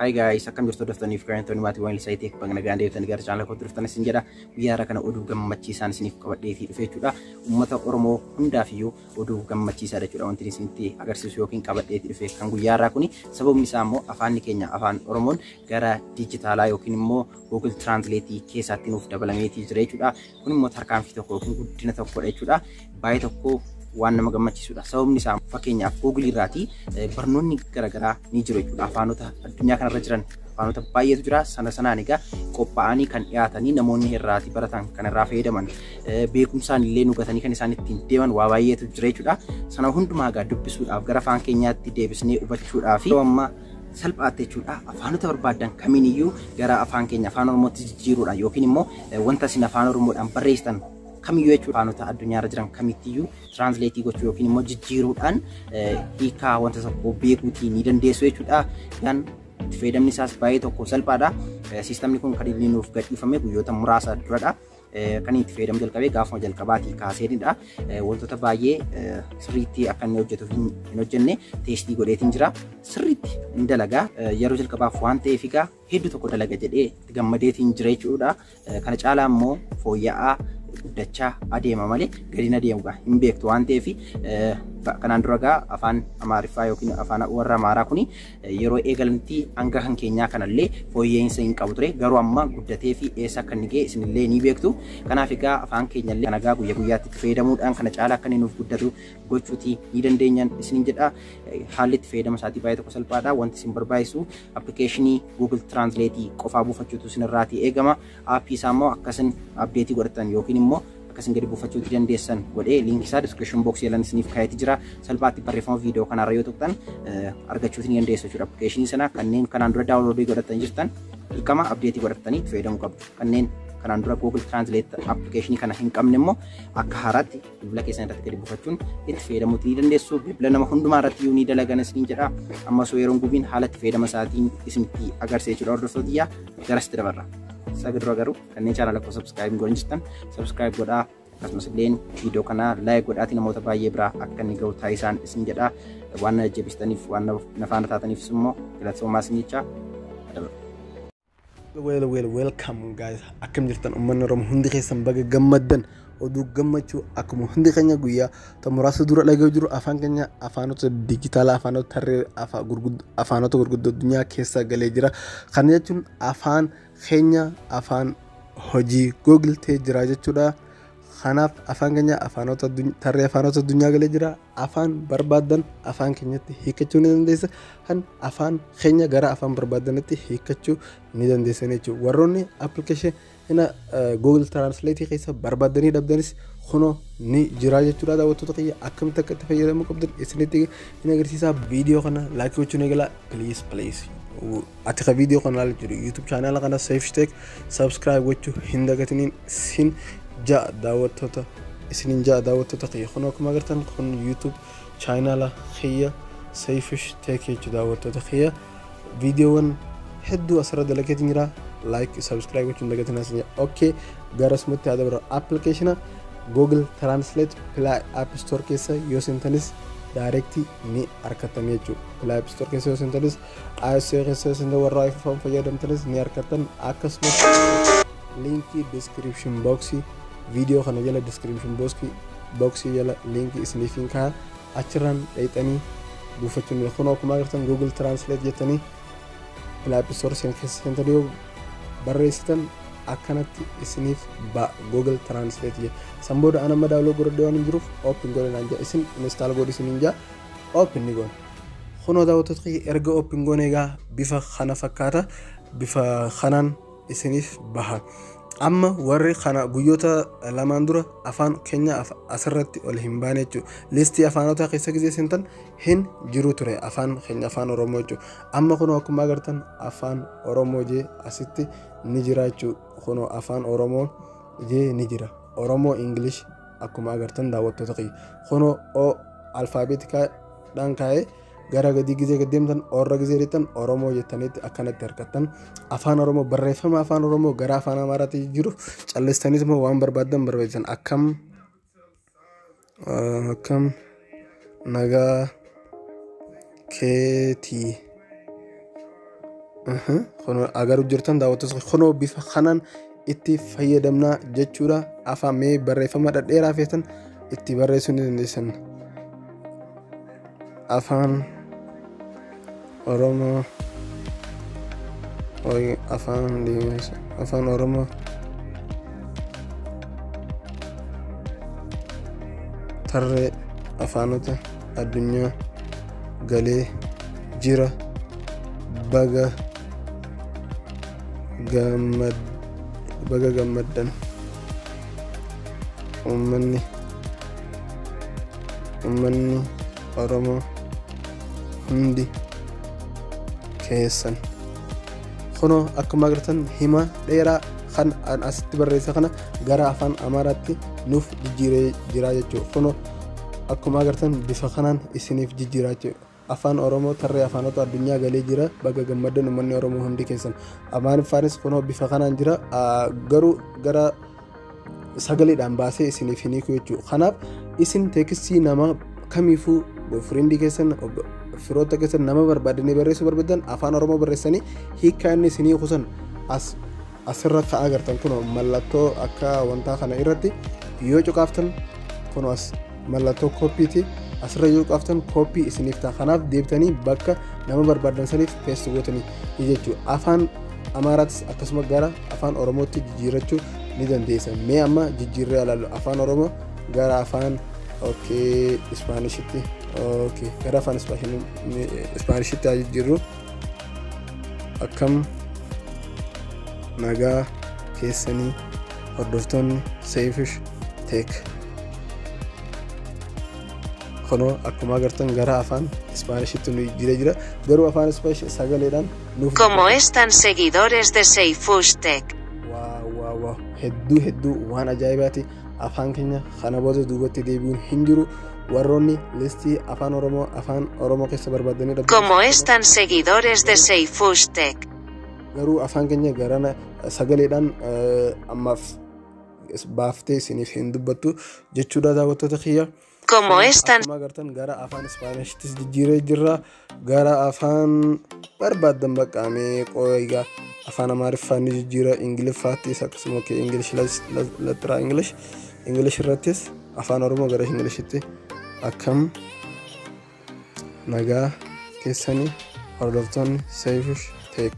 Hi guys, akkam jirtu hordoftaniif garantoonni maatiiwwan Ilsaa Tech, baga nagaan deebitanii gara channel kootti dhuftan isin jedha. Guyyaa har'a kana oduu gammachiisaan isiniif qabadheetii dhufe jechuudha. Uummata Oromoo hundaaf iyyuu oduu gammachiisaadha jechuudha wanti isinitti agarsiisu yookiin qabadheetii dhufe kan guyyaa har'aa kuni. Sababni isaa immoo afaanni keenya afaan Oromoon gara dijitaalaa yookiin immoo Google Translate keessaatti nuuf dabalameetii jira jechuudha. Kun immoo tarkaanfii tokko yookiin guddina tokkodha jechuudha. Baay'ee tokko waan nama gammachiisudha. Sababni isaa fakkeenyaaf Google irraatii barnoonni garaagaraa ni jiru jechuudha. Afaanota addunyaa kanarra jiran afaanota baay'eetu jira. Sana sanaan egaa qophaa'anii kan dhiyaatanii namoonni irraatii baratan, kan irraa fayyadaman, beekumsaan illee nugatanii kan isaan ittiin deeman waa baay'eetu jira jechuudha. Sana hundumaa egaa dubbisuudhaaf, gara afaan keenyaatti deebisnee hubachuudhaaf yeroo ammaa salphaatti jechuudha, afaanota barbaadan kamiin iyyuu gara afaan keenya afaan Oromootti jijjiiruudhaan yookiin immoo wanta isin afaan Oromoodhaan barreessitan kamiyyuu jechuudha, afaanota addunyaarra jiran kamittiyyuu translate gochuu yookiin immoo jijjiiruudhaan hiikaa wanta tokko beekuutii ni dandeessu jechuudha. Egaan itti fayyadamni isaas baay'ee tokko salphaadha. Siistamni kun kan inni nuuf gadhiifame guyyoota muraasa duradha. Kan itti fayyadamu jalqabee gaafuma jalqabaatii kaaseenidha. Wantoota baay'ee sirriitti akka inni hojjetuuf hin hojjenne test godheetiin jira. Sirriitti hin dalagaa. Yeroo jalqabaaf waan ta'eef egaa hedduu tokko dalaga jedhee itti gammadeetiin jira jechuudha. Kana caalaa immoo fooyya'aa guddachaa adeema malee gadi hin adeemu hin beektu waan ta'eef. Kanaan dura egaa afaan Amaariffaa yookiin afaan warra Amaaraa kuni yeroo eegalanitti hanga kan keenyaa kanallee fooyya'insa hin qabu ture. Garuu amma guddatee fi eessa akka inni ga'e isinillee ni beektu. Kanaaf egaa afaan keenyallee kana egaa guyyaa guyyaatti itti fayyadamuudhaan kana caalaa akka inni nuuf guddatu gochuutii ni dandeenyan isinin jedha. Haalli itti fayyadama isaatii baay'ee tokko salphaadha. Wanti isin barbaachisu application Google Translate qofaa buufachuutu isinirraatii eegama. App isaa immoo akkasin update godhatan yookiin immoo akkasin gadi buufachuuti dandeessan godhee link isaa description box jalan isiniif kaa'eeti jira. Salphaatti barreeffama viidiyoo kanarra yoo tuqxan argachuuti ni dandeessu jechuudha. Application sana kanneen kanaan dura download godhatanii jirtan dirqama update godhatanii itti fayyadamuu qabdu. Kanneen kanaan dura Google Translate application kana hin qabne immoo akka haaraatti bilbila keessan irratti gadi buufachuun itti fayyadamuuti ni dandeessu. Bilbila nama hundumaa irratti iyyuu ni dalagan isiniin jedha. Amma osoo yeroon gubiin haala itti fayyadama isaatiin isinitti agarsiisa jechuudha, hordoftoota, garasitti dabarra. Isa dura garuu kanneen channel koo subscribe godhan jirtan subscribe godhaa, akkasumas illee viidiyoo kana like godhaatii namoota baay'ee biraa akka inni ga'u taasisaan isin jedha. Waan na jajjabeessitaniif, waan na faana taataniifis immoo galatoomaa isin jecha. Well, well, welcome guys. Akkam jirtan uummanni Oromoo hundi keessan? Baga gammaddan. Oduu gammachuu akkuma hundi keenya guyyaa ta muraasa dura dhaga'u jiru, afaan keenya afaanota dijitaalaa, afaanota tarree afaanota gurguddoo addunyaa keessa galee jira. Kana jechuun afaan keenya afaan hojii Google ta'ee jira jechuudha. Kanaaf afaan keenya afaanota tarree afaanota addunyaa galee jira. Afaan barbaaddan afaan keenyatti hiikkachuu ni dandeessa. Kan afaan keenya gara afaan barbaadanitti hiikkachuu ni dandeessan jechuudha. Warroonni application Google Translate keessa barbaaddanii dhabdanis kunoo ni jira jechuudha. Daawwattoota kiyya, akkamitti akka itti fayyadamuu qabdan isinitti hin agarsiisa. Viidiyoo kana like gochuun eegala, please, please. Ati ka viidiyoo kana ilaalaa jiru YouTube channel kana Safe Tech subscribe gochuu hin dagatiniin sin ja'a daawwattoota, isinin ja'a daawwattoota kiyya. Kun akkuma agartan kun YouTube channel kiyya Safe Tech jechuudha. Daawwattoota kiyya, viidiyoowwan hedduu asirra dalageetiin jira. Like, subscribe gochuun dagatinaa sin ja'a. Okay, gara sumatti haa dabarru. Application Google Translate Play App Store keessa yoo seentanis direct ni argattan jechuudha. Play App Store keessa yoo seentanis, iOS keessa yoo seentan, warra iPhone fayyadamtanis ni argattan. Akkasumas link description box viidiyoo kana jala, description box jala link isiniif hin kaa'a, achirraan dhayxanii buufachuu ni. Kun akkuma agartan Google Translate jettanii Play App Store keessa seentanii yoo barreessitan akkanatti isiniif ba Google Translate jedha. San booda ana amma download godhadhee waan hin jiruuf open godhe naan jedha. Isin install godhi isiniin jedha, open ni goona. Kunoo daawwattoota kiyya, erga open goone egaa bifa kana fakkaata, bifa kanaan isiniif baha. Amma warri kana guyyoota lamaan dura afaan keenya asirratti ol hin baane jechuudha. List afaanota keessa gisee seentan hin jiru ture afaan keenya afaan Oromoo jechuudha. Amma kunoo akkuma agartan afaan Oromoo jee asitti ni jira jechuudha. Kunoo afaan Oromoo jee ni jira. Oromoo, English akkuma agartan daawwattoota kiyya. Kunoo o alphabeticaadhaan kaa'ee gara gadii gizee gad deemtan, orra gizee jettan, Oromoo jettaniitti akkanatti harkattan. Afaan Oromoo, barreeffama afaan Oromoo gara afaan Amaaraatti jiru callistaniis immoo waan barbaaddan barreessan. Akkam nagaa keetii? Kunoo agaruu jirtan, daawwattoota, kunoo bifa kanaan itti fayyadamnaa jechuudha. Afaan mee barreeffama dhedheeraa feetan itti barreessuu ni dandeessan. Afaan Oromoo, Afaan Oromoo tarree afaanota addunyaa galee jira, baga gammaddan uummanni Oromoo hundi keessan. Kunoo akkuma agartan hima dheeraa kan asitti barreessa kana gara Afaan Amaaraatti nuuf jijjiiree jira jechuudha. Kunoo akkuma agartan bifa kanaan isiniif jijjiiraa jechuudha. Afaan Oromoo tarree afaanota addunyaa galee jira, baga gammaddan uummanni Oromoo hundi keessan. Amaariffaanis kunoo bifa kanaan jira, garuu gara sagaleedhaan baasee isiniif hin hiiku jechuudha. Kanaaf isin text nama kamiifuu, friend keessan, firoota keessan, nama barbaadanii barreessuu barbaadan Afaan Oromoo barreessanii hiikkaa inni isinii kusan as asirra ka'aa agartan. Kun mallattoo akka wantaa kana irratti yoo cuqaaftan, kun as mallattoo copy ti, asirra yoo cuqaaftan copy isiniif ta'a. Kanaaf deebitanii bakka nama barbaadan saniif paste gootanii jechuudha. Afaan Amaaraattis akkasuma gara Afaan Oromootti jijjiirrachuu ni dandeessan. Mee amma jijjiirree ilaallu. Afaan Oromoo gara afaan, okay, Ispaanishitti, okay, gara afaan Ispaanishitti haa jijjiirru. Akkam nagaa keessanii, hordoftoonni Seefish Tech? Kunoo akkuma agartan gara afaan Ispaanishitti nu jijjiiree jira, garuu afaan Ispaanish sagaleedhaan nuuf ¿Cómo están, seguidores de Seifush Tech? Wow, hedduu hedduu waan ajaa'ibaati. Afaan keenya kana booda duubatti deebi'uun hin jiru. Warroonni list Afaan Oromoo Afaan Oromoo keessa barbaadanii dhabdan ¿Cómo están, seguidores de Seifush Tech? Garuu afaan keenya garana sagaleedhaan ammaaf baaftee isiniif hin dubbattu jechuudha, daawwattoota kiyya. ¿Cómo están? Akkuma agartan gara afaan Ispaanishittis jijjiiree jirra. Gara afaan barbaaddan baqqaamee qooyigaa afaan Amaariffaa ni jijjiira, Ingiliffaattis akkasuma. Okay, English laxiraa English English irrattis Afaan Oromoo gara Inglishitti. Akkam nagaa keessanii, hordoftoonni Seifush Tech?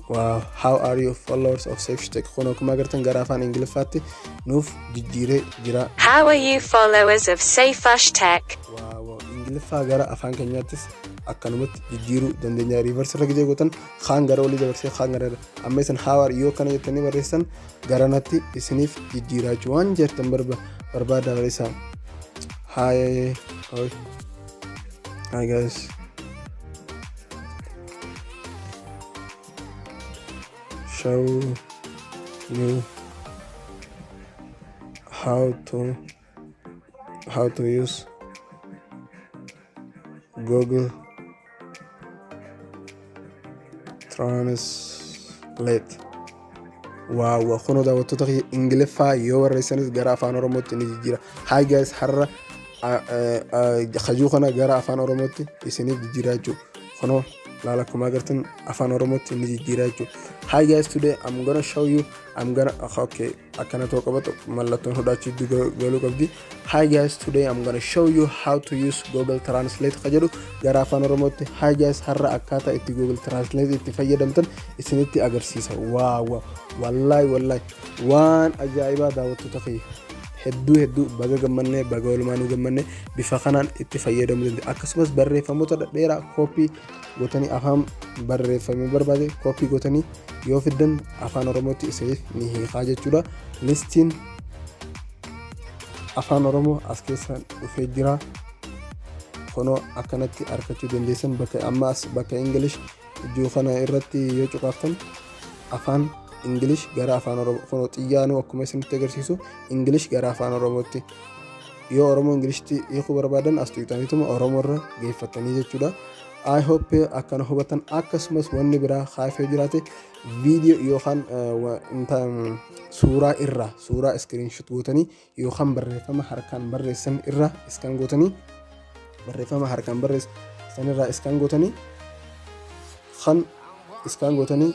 Wow, how are you, followers of Seifush Tech? Kun akkuma agartan gara afaan Ingiliffaatti nuuf jijjiiree jira. How are you, followers of Seifush Tech? Wow, Ingiliffaa gara afaan keenyaattis akkanumatti jijjiiruu dandeenya. Reverse irra gijee gootan kaan gara olii dabarsee, kaan gara amma isin "how are you" kana jettanii barreessan garanatti isiniif jijjiiraa jechuudha. Waan jettan barbaada barreessaa. Hi, hi, hi guys. Show you how to use Google Translate. Wow, kunoo daawwattoota kiyya, Ingiliffaa yoo barreessanis gara Afaan Oromootti ni jijjiira. Hi guys, har'a hajuu kana gara Afaan Oromootti isiniif jijjiiraa jechuudha. Kunoo laala, akkuma agartan Afaan Oromootti ni jijjiiraa jechuudha. Hi guys, today I'm gonna show you, I'm gonna, okay, akkana ta'uu qabatu, mallattoon hudhaachuu galuu qabdi. Hi guys, today I'm gonna show you how to use Google Translate ka jedhu gara Afaan Oromootti. Hi guys, har'a akkaataa itti Google Translate itti fayyadamtan isinitti agarsiisa. Wow, wallaahi wallaahi waan ajaa'ibaa, daawwattoota kiyya. Hedduu hedduu baga gammannee, baga walumaanuu gammannee. Bifa kanaan itti fayyadamuu dandeenya. Akkasumas barreeffamoota dhedheeraa copy gootanii, afaan barreeffamee barbaade copy gootanii yoo fiddan Afaan Oromootti isiniif ni hiikaa jechuudha. Listiin Afaan Oromoo as keessa dhufee jira. Kunoo akkanatti argachuu dandeessan. Bakka amma as bakka English ijoo kana irratti yoo cuqaaftan afaan English gara Afaan Oromoo, kunoo xiyyaanuu akkuma isinitti agarsiisu English gara Afaan Oromootti. Yoo Oromoo Ingilishtti hiikuu barbaadan as tuqxaniituma Oromoo irra geeffatanii jechuudha. I hope akkana hubatan. Akkasumas wanni biraa kaafee jiraate, viidiyoo yookaan suuraa irraa suuraa screenshot gootanii yookaan barreeffama harkaan barreessan irraa scan gootanii, barreeffama harkaan barreessan irraa scan gootanii kan Scan gootanii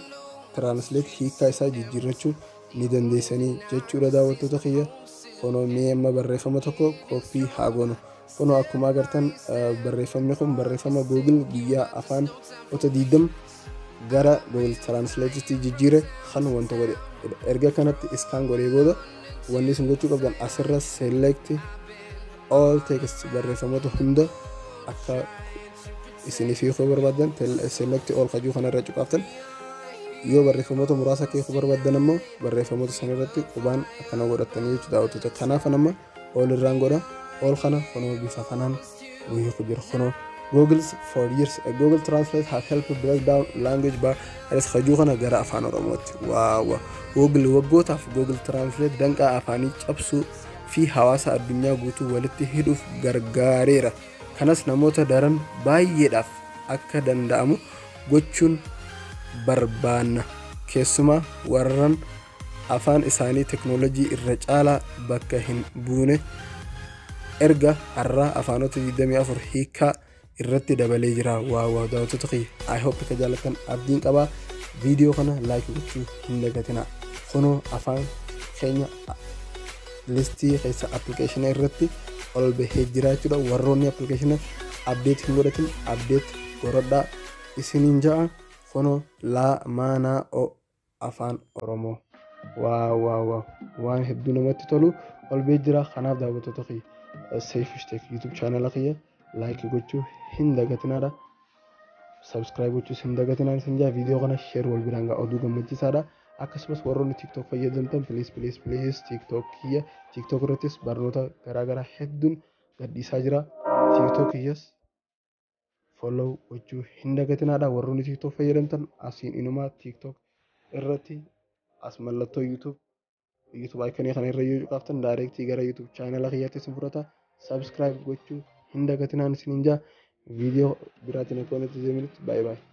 translate hiikaa isaa jijjiirrachuu ni dandeessanii jechuudha, daawwattoota kiyya. Kunoo mee amma barreeffama tokko copy haa goonu. Kunoo akkuma agartan barreeffamni kun barreeffama Google guyyaa afaan ota 20 gara Google Translatetti jijjiire kan wanta godhe. Erga kanatti scan godhee booda wanni isin gochuu qabdan asirra select all text, barreeffamoota hunda akka isiniif hiikuu barbaadan select all kajuu kanarra cuqaaftan. Yoo barreeffamoota muraasa akka hiikuu barbaadan ammoo barreeffamoota sanarratti qubaan akkana godhatanii jechuudha, daawwattoota. Kanaaf amma all irraan godha. All kana kunoo bifa kanaan nu hiiku jira. Kunoo Google's for years Google Translate have helped break down language barriers kajuu kana gara Afaan Oromootti. Waaw! Google waggootaaf Google Translate danqaa afaanii cabsuu fi hawaasa addunyaa guutuu walitti hidhuuf gargaareera. Kanas namoota daran baay'eedhaaf akka danda'amu gochuun barbaanna, keessumaa warran afaan isaanii teknoolojii irra caalaa bakka hin buune. Erga har'aa afaanota 24 hiikaa irratti dabalee jira. Waaw waaw, daawwattoota kiyya, I hope akka jaallattan abdiin qabaa. Viidiyoo kana like gochuu hin dagatinaa. Kunoo afaan keenya listii keessa appilikeeshina irratti ol bahee jira jechuudha. Warroonni appilikeeshina update hin godhatin update godhadhaa isiniin ja'a. Kunoo laa maanaa o Afaan Oromoo. Waaw waaw waaw, waan hedduu namatti tolu ol bahee jira. Kanaaf daawwattoota kiyya, Seefish Tech YouTube channel kiyya like gochuu hin dagatinaadha. Subscribe gochuus hin dagatinaan isin jaa. Viidiyoo kana share wal biraan ga'a, oduu gammachiisaadha. Akkasumas warroonni TikTok fayyadamtan, please, please, please, TikTok kiyya, TikTok irrattis barnoota garaagaraa hedduun gadhiisaa jira. TikTok kiyyas follow gochuu hin dagatinaadha. Warroonni TikTok fayyadamtan asiin inumaa TikTok irratti as mallattoo YouTube iconii kana irra yoo cuqaaftan direct gara YouTube channel kiyyaatti isin fudhata. Subscribe gochuu hin dagatinaan isiniin jaa. Viidiyoo biraatiin akka walitti deebinutti, baay'ee baay'ee.